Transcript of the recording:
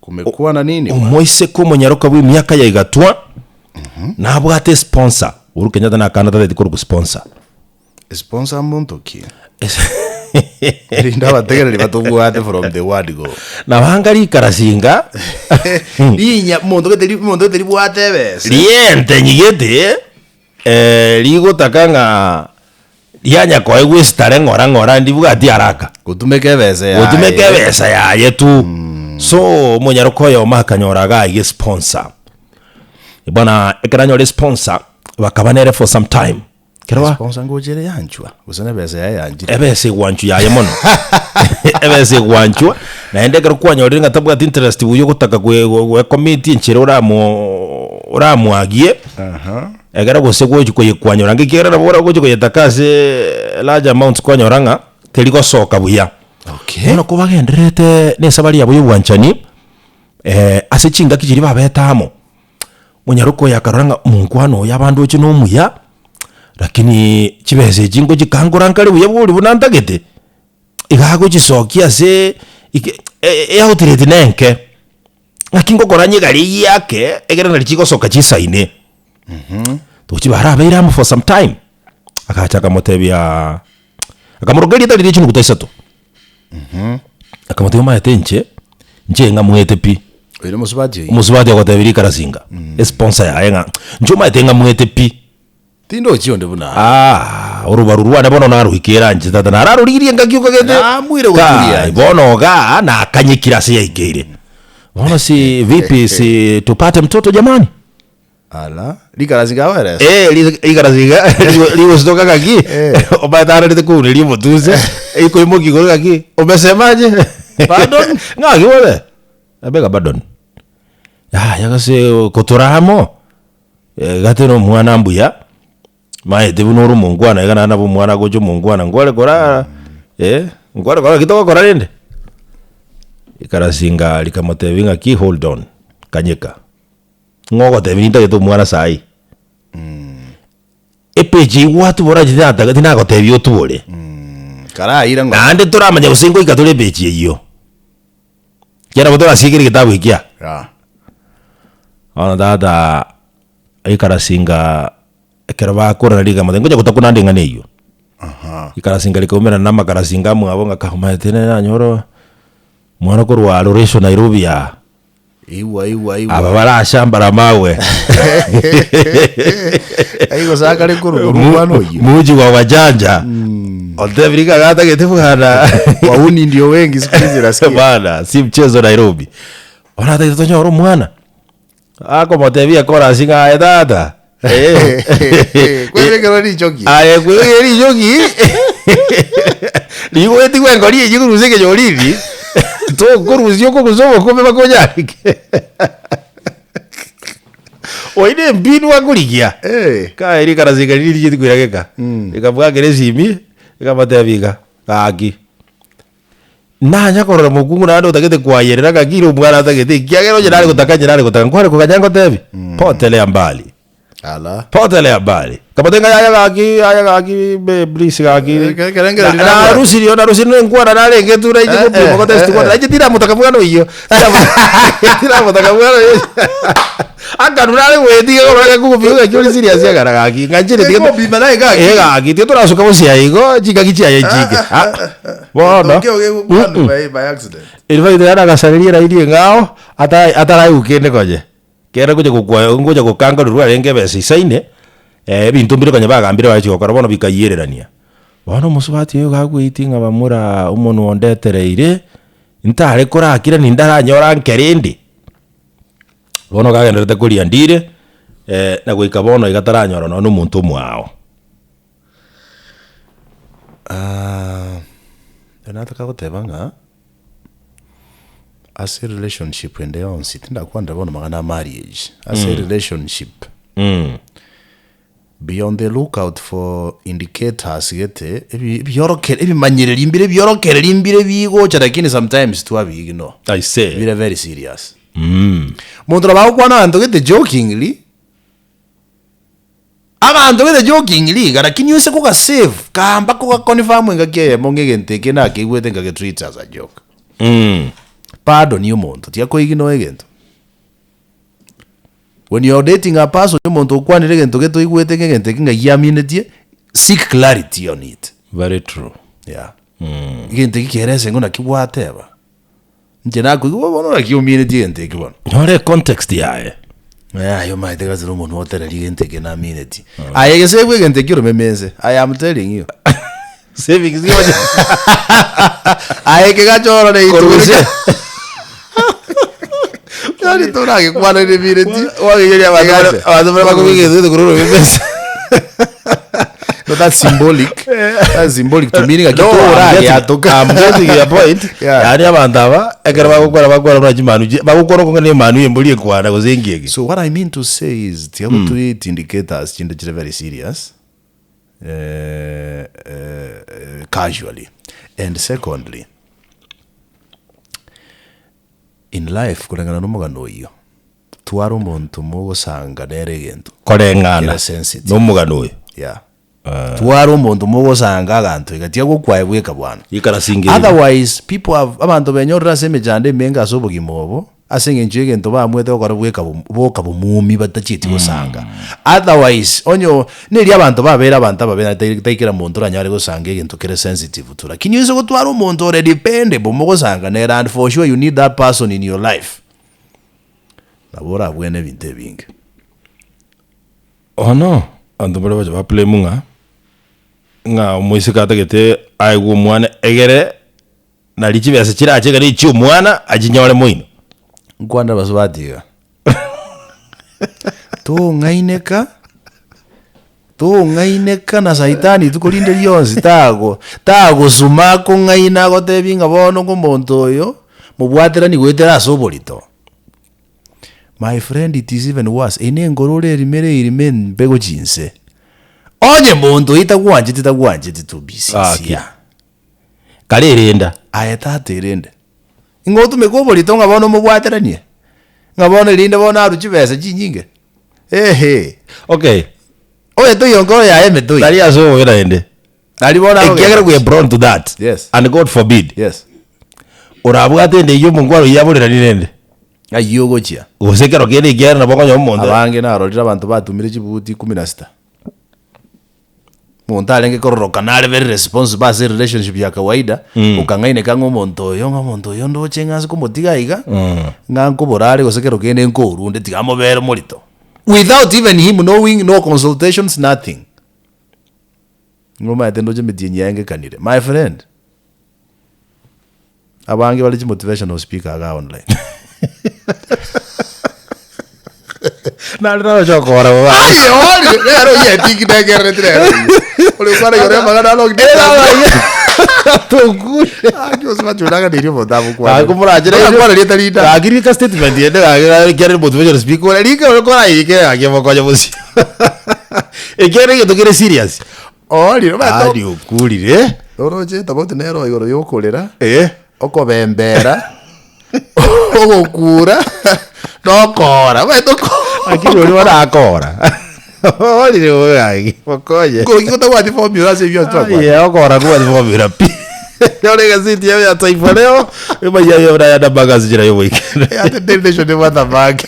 Kumekuwa na nini bwana? Omoiseke omonyaroka bw'emiaka ya igatwa nabwate esponsor. Uhuru Kenyatta nakana tateti korokwa sponsor. Sponsor monto ki? Erinde abategereri batobwate from the word go. Nabanga rikarasinga Rinya monto gete ri- monto gete ribwate ebesa. riente nyigete eh, rigotaka ng'a rianya koegwa esitare ng'ora ng'ora ndibwati haraka. Gotumeka ebesa yaye. Gotumeka ebesa yaye tu. So omonyaroka oyomo akanyora iga aiga esponsor. Bwana ekero anyora esponsor, bakaba nere for some time. Ekero ba Esponsor ngocha ere yanchwa, gose nebesa yaye yanchire. Ebesa egwanchwa yaye mono. Ebesa egwanchwa, naende ekero kwanyorire ng'a tabwati interest buya ogotaka kwe gwecommit enchera oramo oramwagie, ekero gose gochi koyekwanyora ng'a ekiagera nabo ora gochi koyetaka ase large amounts kwanyora ng'a teri gosoka buya. Okay. Bono kobagendererete na esabari yabo ya obwanchani, ase chingaki chiria babete amo, Monyaroka oyo akarora ng'a omonkwana oyo abandoche nomuya, lakini chibesa echi ngochikangora nkare buya bori buna ntagete, iga agochisokia ase ike eoutlet nenke, ng'aki ngokora nyegari eywo ake, egere nari chigosoka chisaine. Tochi barabeire amo for some time, agacha akamotebiaaa, akamoroka erieta riria chinuguta isato. Akamotebia omanyete inche, inche ng'amuete pi. Oyo nomosubati oyio. Omosubati ogotebia rikarasinga, esponsor yaye ng'a inche omanyete ng'amuete pi. Tindochi onde buna aye. Aah, orobaru rwane bono naroikeire anche tata, nararorigirie engaki okagete. Naamwire goturia Kai, anche. bono igaa nakanyekire ase yaikeire. Bono si vipi si tupate mtoto jamani? Ala, rikarasi gaweresa. Eh, ri- rikarasi iga rigositoka ng'aki Eh. omanyete ararete kouneria omotuse ekoimokia igoro ng'aki umesemaje Pardon? ng'aki bobe abega pardon yaya gose kotora amo eh, gati na omwana mbuya maete buna ore omongwana iga naende nabo omwana agocha omongwana nkware korara eh, nkware korara ki togokora rende? Rikarasi nga rikamotebia ng'aki hold on kanyeka. Ng'o ogotebia nintagete omwana saii? Epeji eyio gwatubora inche tinataka tinagotebia otubore. Karaire ng'ora. Naende toramanya gose ngoika tore epeji eyio. Ekiagera nabo torasiekere egetabu ekia. Yeah. Bono tata aikarasinga ekero bakorana rigama ngocha gotakuna ande eng'ana eyio. Ikarasinga rikaumerana na amakarasinga amwabo ng'a omanyete nanyora omwana korwa Loresho Nairobi aa. Igwa, igwa, igwa. Aba barashambara amawe. Ai gose akare korwa korwa omwana oyio. Muji wa wajanja. Otebiri ng'a gatagete bwana. Wauni ndio wengi siku hizi nasikia. Bana, si mchezo Nairobi. Bono atagete tonyore omwana. Akomotebia chorus ng'a aye tata. Eh. Kwebekerwa richoki. Aye kwebekerwa richoki. Rigoetigwa engori eyio korusia ekenyoriri, tokorusia okorusia obokombe mpaka onyareke. Oyio na embinu akorigia. Eh. Kaye rikarasi riria richieti koirageka, rikabwakera esimi, rikamotebia iga, gaki. Nanya korora mokungu naende otagete kwayerera ng'aki ere omwana atagete ekiagera onye nare gotaka onye nare gotaka nkware koganya ngotebi potelea mbali Ala. potelea mbali kamotebia ng'a yaya gaki yaya gaki babe please gaki Eh, ke- kerengererio Na- nabwate. narusirio narusirio na enkwana narenge tu nainche Eh, gopima eh, gotesti eh, kwana eh. nainche tinamotaka mwana oyio tinamotaka mwana oyio Akanwa nare goetiga korora ng'a kogopima ng'aki ore serious agara gaki ng'anchire tiga Ekobima naye gaki. Eh gaki tiga torasoka bosio aye igo chingaki chiaye nchike Ah, bono Tokio gegokwanwa Mm-mm. by, by accident. In fact yaani agasareria eraini eng'ao ata ataraigwa kende konye. Kere gocha gokwa ngocha gokangarerwa arenge ebesa isaine, ebinto mbire konye bagambire bache gokora bono bikayiererania. Bono omosubati oyo iga agweiti ng'a bamura omonwa ondetereire, ntare korakira nindaranyora nkere ende. Bono kagendererete koria ndire, na goika bono iga taranyora nonya na omonto omwao. Nataka goteba ng'a ase relationship ende yonsi, tindakwanera bono amang'ana a marriage, ase relationship, be on the look out for indicators gete, ebi ebiorokere ebimanyereri mbire ebiorokereri mbire bigocha lakini sometimes twabi ignore. I say. Bire very serious. Monto nabo agokwana abanto gete jokingly, abanto gete jokingly iga lakini ose koga save kamba koga confirm engaki eyemo ng'a egento eke nakeigwete nkage treat as a joke. Pardon omonto, tiga koignore egento. When you are dating a person, omonto okwanire egento gete oigwete ng'a egento eke ng'ai giaminetie, seek clarity on it. Very true. Yeah. Egento eke kere ase ng'o naki gwateba. Inche nakoigwa bono naki ominetie egento eke bono. Nyora econtext yaye. Eh, aye omanyete gose nomonwe otereria egento eke naminetie. Aye gese bwa egento ekio oromeme inse, I am telling you. Savings Aye kegacha orore Korwa ituko inse. rika- Yaani toragekwanere emireti. Wagegeria abanto bare- Kegacha. abanto bare bakobeka egento korwa oromeme inse. No, that's symbolic. That's symbolic to meaning No, I'm getting- torageatoka. I'm getting your point. Yeah. Yaani abanto aba ekero bagokwana bakwana buna chimanu chi- bagokwana okong'ana emanu embori ekwana gose engiege. So what I mean to say is tiga mm. treat indicators chinde chire very serious eh, eh, casually and secondly in life koreng'ana na omogano oyio twara omonto mogosanga nere egento Koreng'ana Kere sensitive. na omogano oyo. yeah twara omonto mogosanga aganto iga tiga gokwae bweka bwana Ikarasinga erio. Otherwise people have abanto benyorire ase emechando emenge ase obogima obo, ase eng'encho y'egento bamwete gokora bweka bom boka bomumi batachieti gosanga. Otherwise onye o neri abanto babeire abanto ababe naende tai tai kera monto oranyare gosanga egento kere sensitive tu lakini oise gotwara omonto ore dependable mogosanga nere and for sure you need that person in your life, nabo orabwene ebinto ebinge. Bono, abanto mbare bacha ba blame ng'a, ng'a omoiseke atagete aegwe omwana egere nari chibesa chirache ekero echia omwana achinyore moino. Nkwanera abasubati iga, tong'aineka, tong'aineka na saitani rituko rinde rionsi tago tagosuma akong'aina agotebi ng'a bono ng'a omonto oyo, mobwaterani goetera ase oborito. My friend it is even worse, eye nenkoro ore erimere erime embe gochia inse. Onye monto oyio tagwancheti tagwancheti to be sincere. Kare erenda. Aye tata erende, ing'o otumeke oborito ng'a bono omobwateranie? Ng'a bono erinde bono arwe chibesa chinyinge? Ehe. Okay. Oye toiyo nkoro yaye emetoi. Tari ase obobe naende. Nari bono Ekiagera we are prone to that. Yes. And God forbid. Yes. Orabwate ende eyio omongwana oyio aboreranie nende. Ayio ogochia. Gose ekero kende ekiagera nabo okonyora omonto. Abange narorire abanto batumire chibuti ikomi na sita. Omonto arenge kororokana are very responsible ase relationship ya kawaida, okang'aineka ng'a omonto oyo ng'a omonto oyo ndoche ng'a ase komotiga iga, ng'a nkobora are gose kero kende nkourunde tiga mobere morito. Without even him knowing, no consultations, nothing. Nigo omanyete ndoche emetienyi yaye ngekanire. My friend, abange bare chimotivational speaker igaa online. Nare naroche okora bobe. Aye orire, nere oyio etiki nekerereti nere oyio. Ore okwana igoro y'amang'ana aro Tokure. Aki gose bachunaganeiri omonto agokwana. Gaki morachire Ore akwana rieta rinde. Gaki rika statement ende gaki gaki kiare motivational speaker ore rika ore koraike gaki mokonye bosio. Ekiagera egento kere serious. Orire, omanyete Ari okurire. Oroche tofauti nero igoro yokorera, Eh. okobembera, ogokura, na okoora. Omanyete oko- Lakini oria orakora. Orire bobe gaki mokonye. Koki gotabwati formula ase ebio twakwana. Aye, okora kwani formula pi. Ore egazeti yao ya Taifa Leo, emaiya yao na ya Dabagas njera y'oboikeranu. Ate Daily Nation ebwate amake.